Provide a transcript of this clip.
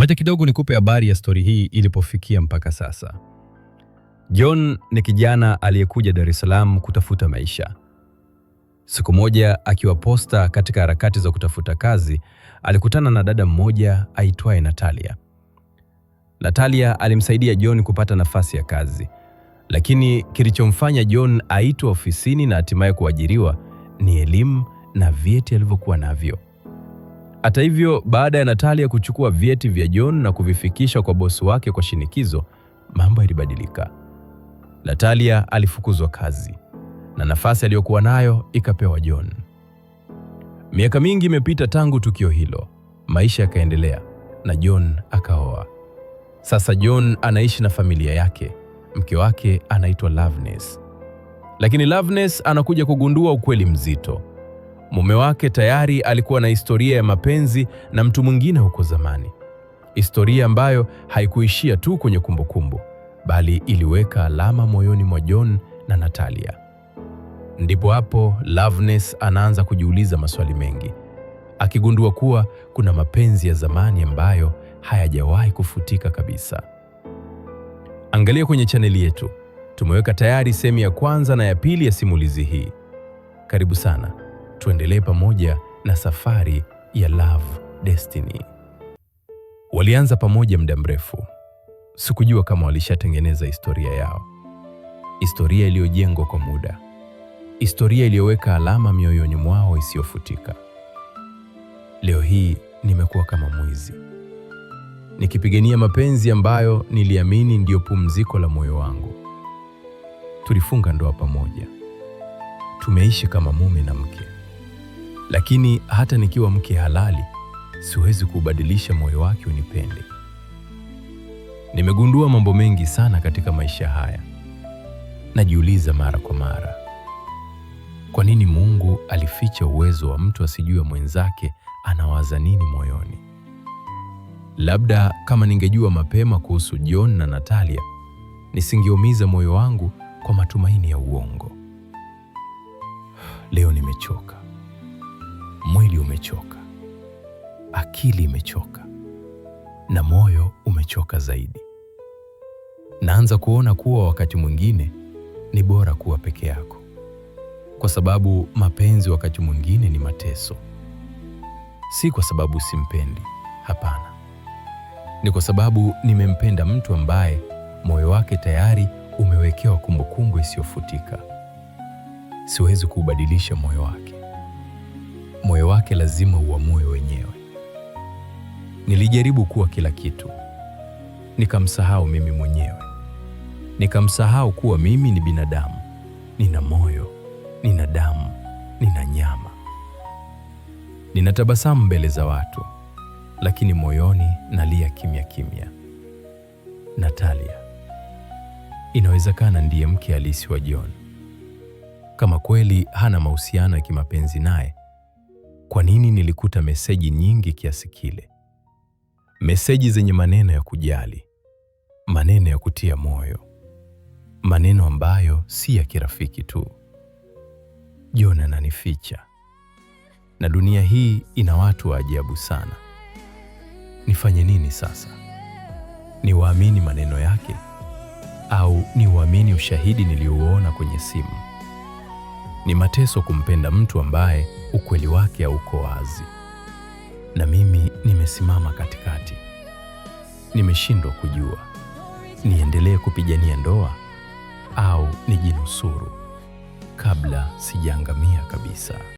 Wacha kidogo nikupe habari ya stori hii ilipofikia mpaka sasa. John ni kijana aliyekuja Dar es Salaam kutafuta maisha. Siku moja akiwa posta katika harakati za kutafuta kazi, alikutana na dada mmoja aitwaye Natalia. Natalia alimsaidia John kupata nafasi ya kazi, lakini kilichomfanya John aitwe ofisini na hatimaye kuajiriwa ni elimu na vyeti alivyokuwa navyo. Hata hivyo, baada ya Natalia kuchukua vyeti vya John na kuvifikisha kwa bosi wake kwa shinikizo, mambo yalibadilika. Natalia alifukuzwa kazi na nafasi aliyokuwa nayo ikapewa John. Miaka mingi imepita tangu tukio hilo, maisha yakaendelea na John akaoa. Sasa John anaishi na familia yake, mke wake anaitwa Loveness. Lakini Loveness anakuja kugundua ukweli mzito. Mume wake tayari alikuwa na historia ya mapenzi na mtu mwingine huko zamani, historia ambayo haikuishia tu kwenye kumbukumbu, bali iliweka alama moyoni mwa John na Natalia. Ndipo hapo Loveness anaanza kujiuliza maswali mengi, akigundua kuwa kuna mapenzi ya zamani ambayo hayajawahi kufutika kabisa. Angalia kwenye chaneli yetu, tumeweka tayari sehemu ya kwanza na ya pili ya simulizi hii. Karibu sana, tuendelee pamoja na safari ya Love Destiny. Walianza pamoja muda mrefu. Sikujua kama walishatengeneza historia yao, historia iliyojengwa kwa muda, historia iliyoweka alama mioyoni mwao isiyofutika. Leo hii nimekuwa kama mwizi, nikipigania mapenzi ambayo niliamini ndiyo pumziko la moyo wangu. Tulifunga ndoa pamoja, tumeishi kama mume na mke, lakini hata nikiwa mke halali siwezi kubadilisha moyo wake unipende. Nimegundua mambo mengi sana katika maisha haya. Najiuliza mara kwa mara, kwa nini Mungu alificha uwezo wa mtu asijue mwenzake anawaza nini moyoni? Labda kama ningejua mapema kuhusu John na Natalia, nisingeumiza moyo wangu kwa matumaini ya uongo. Leo nimechoka, mwili umechoka, akili imechoka na moyo umechoka zaidi. Naanza kuona kuwa wakati mwingine ni bora kuwa peke yako, kwa sababu mapenzi wakati mwingine ni mateso. Si kwa sababu simpendi, hapana. Ni kwa sababu nimempenda mtu ambaye moyo wake tayari umewekewa kumbukumbu isiyofutika. Siwezi kuubadilisha moyo wake. Moyo wake lazima uamue wenyewe. Nilijaribu kuwa kila kitu, nikamsahau mimi mwenyewe, nikamsahau kuwa mimi ni binadamu, nina moyo, nina damu, nina nyama. Ninatabasamu mbele za watu, lakini moyoni nalia kimya kimya. Natalia inawezekana ndiye mke halisi wa John. Kama kweli hana mahusiano ya kimapenzi naye, kwa nini nilikuta meseji nyingi kiasi kile? Meseji zenye maneno ya kujali, maneno ya kutia moyo, maneno ambayo si ya kirafiki tu. John ananificha, na dunia hii ina watu wa ajabu sana. Nifanye nini sasa? Niwaamini maneno yake au niuamini ushahidi niliouona kwenye simu? Ni mateso kumpenda mtu ambaye ukweli wake hauko wazi, na mimi nimesimama katikati. Nimeshindwa kujua niendelee kupigania ndoa au nijinusuru kabla sijaangamia kabisa.